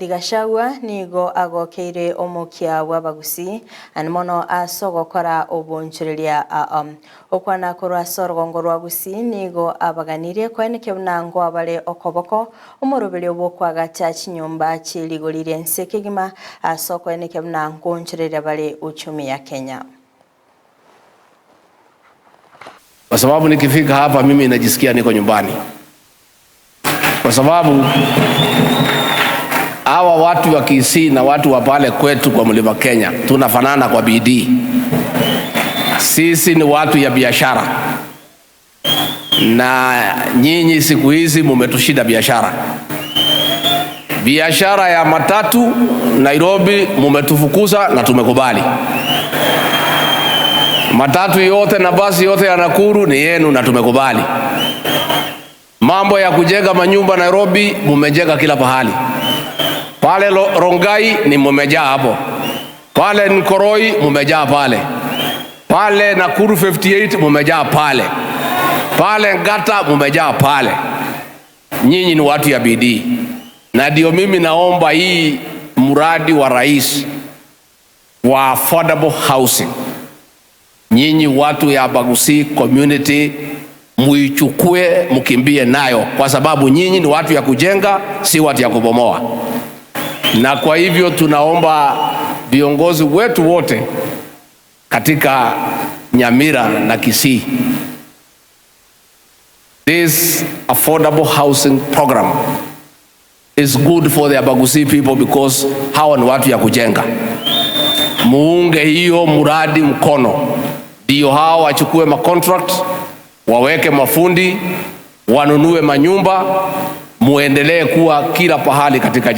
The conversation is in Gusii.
Gachagua nigo agokeire omokia bw'abagusii and mono ase ogokora obonchoreria okwana korwa ase orogongo rwa Gusii nigo abaganirie koenekia buna nkoabare okoboko omoroberio bw'okoagacha chinyomba chierigori ri'ense kegima ase okoenekia buna nkoonchoreria bare uchumi ya Kenya. Kwa sababu nikifika hapa mimi najisikia niko nyumbani, kwa sababu hawa watu wa Kisii na watu wa pale kwetu kwa mlima Kenya tunafanana kwa bidii. Sisi ni watu ya biashara, na nyinyi siku hizi mumetushinda biashara. Biashara ya matatu Nairobi mumetufukuza na tumekubali. Matatu yote na basi yote ya Nakuru ni yenu na tumekubali. Mambo ya kujenga manyumba Nairobi mumejenga kila pahali. Pale Rongai ni mumejaa hapo, pale Nkoroi mumejaa pale, pale Nakuru 58 mumejaa pale, pale Ngata mumejaa pale. Nyinyi ni watu ya bidii, na ndio mimi naomba hii mradi wa rais wa affordable housing, nyinyi watu ya Abagusii community muichukue, mkimbie nayo, kwa sababu nyinyi ni watu ya kujenga, si watu ya kubomoa. Na kwa hivyo tunaomba viongozi wetu wote katika Nyamira na Kisii, this affordable housing program is good for the Abagusii people because hawa ni watu ya kujenga. Muunge hiyo mradi mkono, ndio hawa wachukue macontract, waweke mafundi, wanunue manyumba, muendelee kuwa kila pahali katika jamhuri.